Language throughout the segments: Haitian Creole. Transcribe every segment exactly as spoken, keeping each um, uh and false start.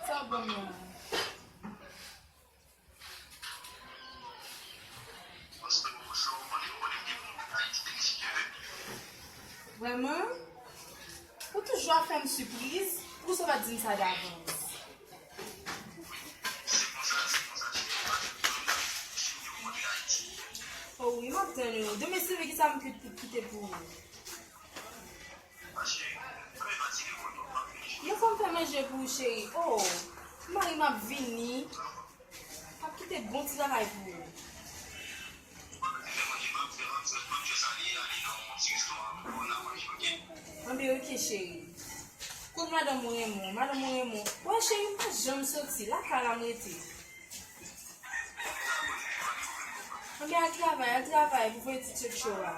Sa w ban mwen? Vrèman? Ou toujou ap fè m sipriz? Poukisa w pa t di m sa davans? O wi, m ap tann ou. Demen si Dye vle, kisa m ki-, kite pou ou? Yo fè m fè manje pou ou, cheri. O, mari m ap vini. M ap kite bon ti travay pou ou. Anben, oke, cheri. Koute madanm ou renmen w. Madanm ou renmen w. Wè, cheri, m pa janm soti. Lakay la m rete. Anben, al travay, al travay pou voye ti tchotcho a.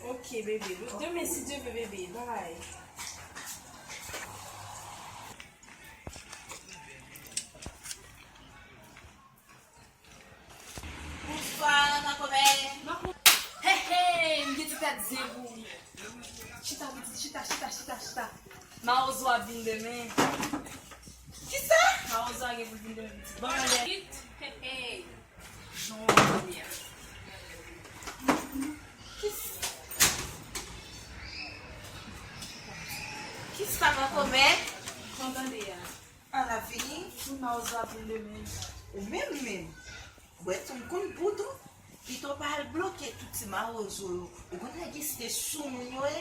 Oke, bebe. Demen, si Dye vle, bebe. Bay. Bonswa, makomè. Hey, hey, m gen ti tèt zen pou ou. Chita, pitit, chita, chita, chita, chita. Mawozo ap vin demen. Kisa? Mawozo a gen pou l vin demen, pitit. Bon, anlè. Hey, hey. Jan w ap vini a. Kis-, kisa, makomè? Kontan de a. Ala vini, wi, mawozo ap vin demen. Ou menm menm. Bwè tou m konn bout ou. Pito pa al bloke tout ti mawozo yo. Ou konn nèg isi te sou moun yo ye.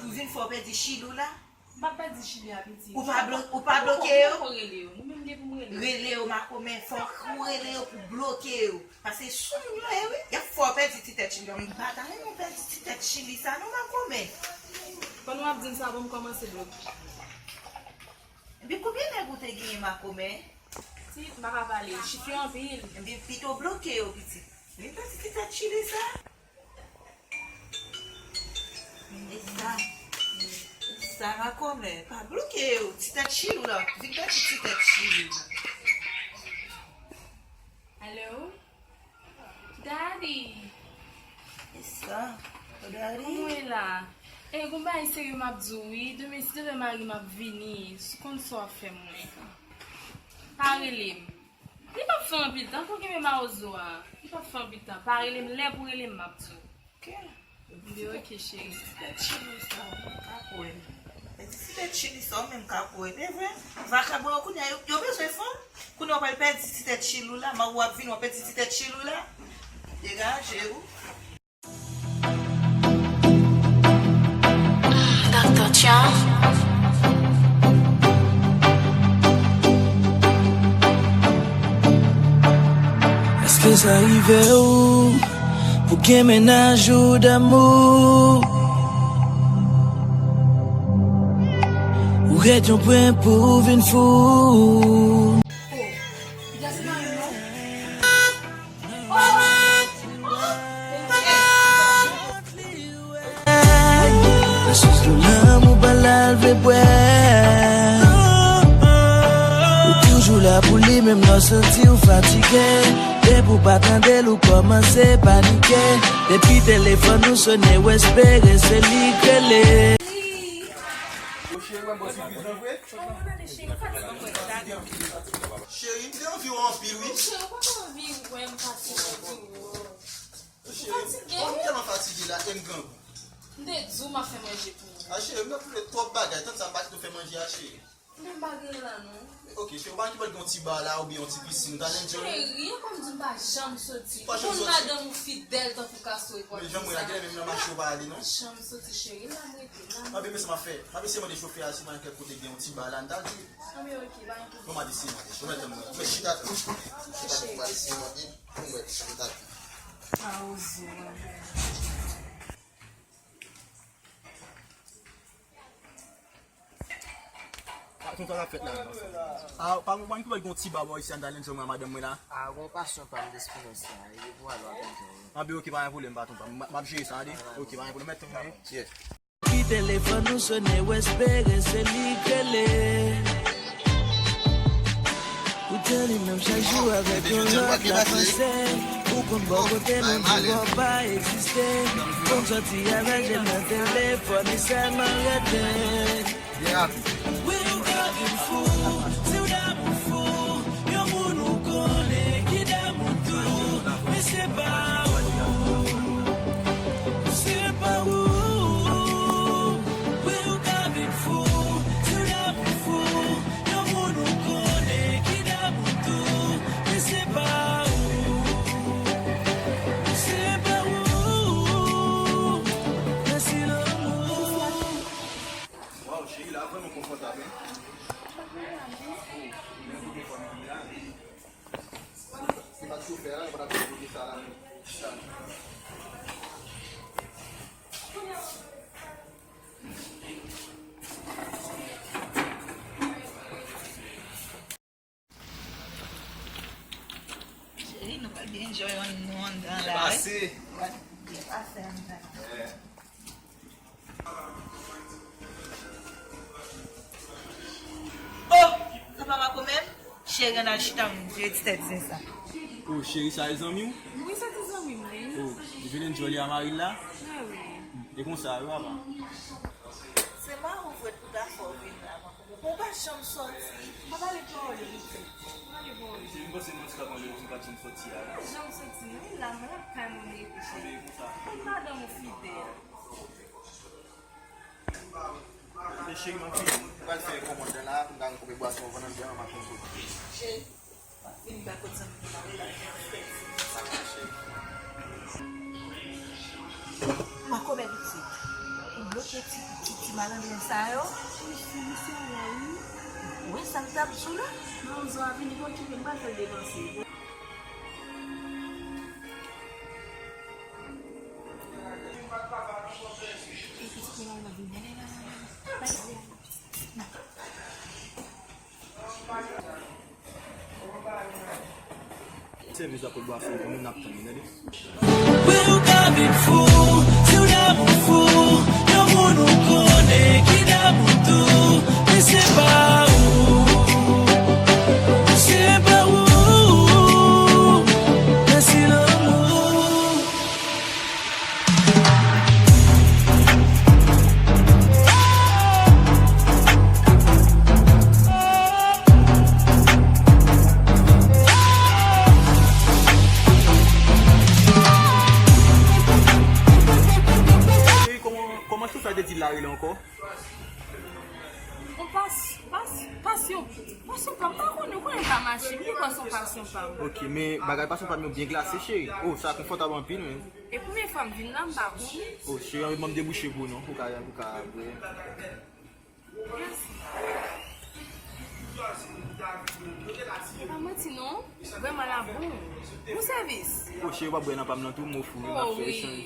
Pou vin fè w pèdi chili w la. M pa pèdi chili a, pitit. Ou pa blo-, ou pa bloke yo? Fòk ou rele yo. Mwen menm gen pou m rele yo. Rele yo, makomè. Fòk ou rele yo pou bloke yo. Paske sou moun yo ye, wi. Y ap fè w pèdi ti tèt chili w. M pa ta renmen w pèdi ti tèt chili sa non, makomè. Pandan w ap di m sa, ban m kòmanse bloke. Epi konbyen nèg ou te genyen, makomè? Ti, m pa ka pale. Chif yo anpil. Epi pito bloke yo, pitit. Vin pèdi ti tèt chili sa. E sa, e sa, makomè. Pa bloke yo. Ti tèt chili w la. Vin pèdi ti tèt chili w la. Alo? Daddy! E sa? Daddy? Kòman w ye la? E, gon bagay serye m ap di w, wi. Demen, si Dye vle, mari m ap vini. Si w konn sa w ap fè mwen. Pa rele m. Li p ap fè anpil tan. Fò w kenbe mawozo a. Li p ap fè anpil tan. Pa rele m. Lè pou rele m, m ap di w. Ok. Li oke, cheri. Ti tèt chili sa, ou menm ka kwè. Ti tèt chili sa, ou menm ka kwè. E vre, vakabon yo kounye a, yo, yo bezwen fanm. Kounye a, w pral pèdi ti tèt chili w la, mawo ap vini, w ap pèdi ti tèt chili w la. Degaje w. Doktè Chan. Èske sa rive w pou gen mennaj ou damou? Ou rèd yon pwen pou w vin fou. Nan sous dlo lanmou pa l al vle bwè. Ou toujou la pou li menm lè w santi w fatige. Depi w pa tande l ou kòmanse panike. Depi telefòn ou sone w espere se li k rele. Yo cheri, mwen bon sipriz lan vre. Cheri, m te anvi w anpil wi. Cheri, ou pa t anvi wè m fatige. Cheri, m tèlman fatige la, e m grangou. M te di w m ap fè manje pou ou. A cheri, m ap fè twòp bagay, tann sa m pa kite w fè manje a cheri. Men m pa gen la non. Ok, cheri, ou pa gen pou gen yon ti ba la, oubyen yon ti pisin, ou ta enjoy. Cheri, e kòm di m pa janm soti. Ou konn madanm ou fidèl tankou kastwo e pwa. Men janm wè la, genlè menm nan mache ou pa ale non. Janm soti, cheri, la m rete, la m rete. M ap ese sa m ap fè. M ap ese mande chofè a si mwen kèk kote gen yon ti ba la, m ta di. Anben, ok, pa gen pwoblèm. Bon, m ap ese mande. Ou mèt tann mwen. Ou mèt chita tou. Chita tou, m ap ese mande. Ou mèt chita tou. A, ozo. A, tonton, sa k ap fèt la menm? A, pa, pa gen pou gen yon ti ba bò isi a, m ta al enjoy mwen ak madanm mwen la. A, gon pasyon pa m de espirans la, e pou al w ap enjoy. Anben, ok, pa gen pwoblèm, patwon pa m. M ap jere sa, tande? Ok, pa gen pwoblèm, mèt tann mwen. Yes. Ki telefòn ou sone, w espere se li k rele. Ou tande menm chak jou avèk yon lòt la panse. Ou Konn bò kote nou di wè w pa egziste. Konn sòti avèk jèn nan telefòn, li sèlman rete. Byen rapid. Wi, ou ka vin fou, si w damou fou, yon moun ou konnen ki damou tou, men se pa ou. Se pa ou. Wi, ou ka vin fou, si w damou fou, yon moun ou konnen ki damou tou, men se pa ou. Se pa ou. Mèsi lanmou. Waw, cheri, la vrèman konfòtab, hein? Se pa t chofè a, yo pa t ap fè sa la, non. Cheri, nou pral byen enjoy nou anndan la, wi. Byen pase. Byen pase anndan. Yeah. Oh! Sa pa Marco menm? Cheri, ann al chita, m vye ti tèt zen sa. Oh, cheri, sa e zanmi w? Wi, se ti zanmi m, wi. Oh, li vin enjoy li a mari l la? Mwen, wi. E konsa, wi, papa. Se mari w vre pou ta fè w vin la, Marco. Ou pa janm sòti. M pa pale pawòl yo, pitit. M pale pawòl yo. Se vin panse mwen ti ka pale, ou pa janm sòti a. Janm sòti, non, la, mwen ap kay mwen rete, cheri. Anben, e konsa. Konn madanm ou fidèl. Men cheri, m ap vini. M pral fè kòmand la, pou m ka gen konbyen bwason w vann anndan an, m ap konn sou. Cheri, m ap vini bay kote zanmi m nan la. Sa mache. Marco, men pitit. Ou bloke ti, ti, ti malandren sa yo. Wi, cheri, se vre, wi. Ou wè sa m t ap di w la? Manzè a vini, bon, ki m pral fè l depanse. Sèvis la pou bwason pou nou n ap tann, tande. Wi, ou ka vin fou, si w damou fou, yon moun ou konnen ki damou tou, men se pa ou, se pa ou, mèsi lanmou. Cheri, kòman, kòman chofè te di l la rele ankò? On pas, pas, pasyon, pasyon pa m, pa konnen, ou konnen m pa mache, m di kwa se yon pasyon pa m. Ok, men bagay pasyon pa m yo byen glase, cheri. Oh, sa konfòtab anpil, men. E premye fwa m vin la, m pa konnen. Oh, cheri, anvi ban m debouche pou nou, pou ka, pou ka bwè. Mèsi. E pa manti non, vrèman la bon. Bon sèvis. Oh, cheri, w ap bwè nan pa m nan tou, m ofri w, n ap fè echanj.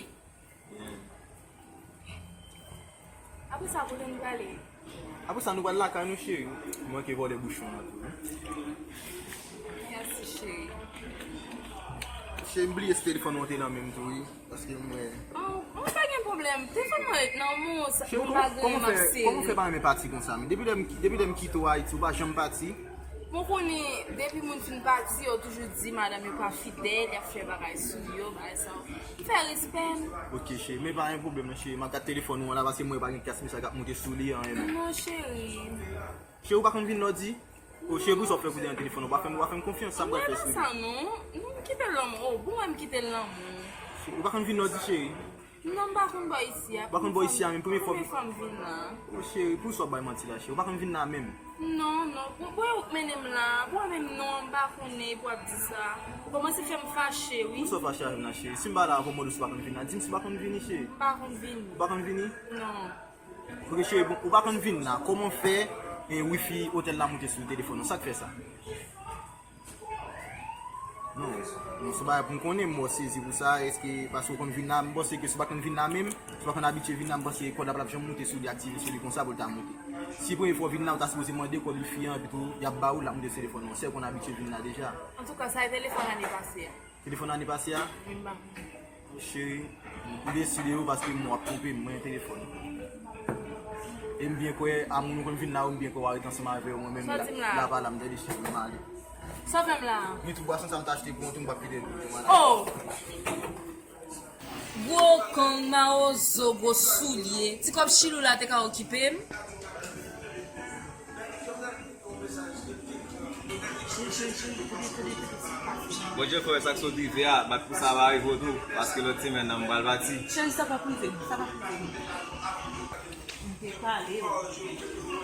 Apre sa, kote nou prale? Apre sa, nou pral lakay nou, cheri. M manke vòlè bouchon an tou, wi. Mèsi, cheri. Cheri, m bliye si telefòn ou an te nan men m tou, wi. Paske m wè. Oh, oh, pa gen pwoblèm. Telefòn mwen ret nan men w, sa, cheri, m pa gen, m ap sere. Kòman w fè pa renmen pati konsa, men? Depi lè m, depi lè m kite w Ayiti, ou pa janm pati. Mwen konnen, depi moun fin pati, yo toujou di madanm yo pa fidèl, y ap fè bagay sou yo, bagay sa yo. M fè respè m. Ok, cheri, men pa gen pwoblèm, non, cheri. M ap gade telefòn ou an la, paske m wè pa gen kèk mesaj k ap monte sou li, an, men. Non, cheri. Cheri, ou pa konn vin lòdi? O, cheri, poukisa w fè kou dèyè telefòn? Ou pa fè m, ou pa fè m konfyans, sa m pral fè sou li? Mwen nan sa, non. Non, m kite l lanmou. O, bon, wè m kite l lanmou. Cheri, ou pa konn vin lòdi, cheri? Non, m pa konn bò isi a. Ou pa konn bò isi a, menm premye fwa. Premye fwa m vin la. O, cheri, poukisa w ap bay manti la, cheri? Ou pa konn vin la menm? Non, non. Bon, bon, ou k mennen m la. Bon, menm non, m pa konnen pou w ap di sa. Ou kòmanse fè m fache, wi. Poukisa w fache avè m la, cheri? Si m pa la avè w, mande w si w pa konn vin la. Di m si w pa konn vini, cheri. M pa konn vini. Ou pa konn vini? Non. Ok, cheri, bon, ou pa konn vin la. Kòman fè, eh, wifi otèl la moute sou telefòn ou? Sa k fè sa? Non, non, se bagay pou m konnen, m wè w sezi pou sa. Èske paske w konn vin la, m panse ke si w pa konn vin la menm, si w pa konn abitye vin la, m panse kòd la pa t ap janm moute sou li, aktive sou li konsa pou l ta moute. Si premye fwa w vin la, ou ta sipoze mande kòd wifi an, epi tou, y ap ba ou l, l ap moute sou telefòn ou. Se w konn abitye vin la deja. Antouka, sa e telefòn ane pase a. Telefòn ane pase a? Wi, m pa konn. Cheri, m deside yo paske m wè w ap twonpe m, mwen telefòn. E m byen kwè, a moun ou konn vin la, ou m byen kwè w a ret ansanm avè yo, mwen menm la, la pa la, m tande cheri, m ale. Sa fè m la? Ni tou bwason sa m ta achte pou mwen tou, m p ap kite l pou mwen. Oh! Gwo kong, mawozo, gwo soulye. Ti kòb chilou la te ka okipe m. Bondye fè sa k sot rive a, bat pou sa va rive w tou, paske lòt semèn nan m pral pati. Cheri, sa p ap rive m, sa p ap rive m. M te pale w.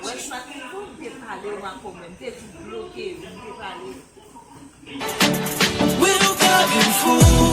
Wè, sa te tou, m te pale w ankò, men m te di bloke, m te pale w. We don't got you fool.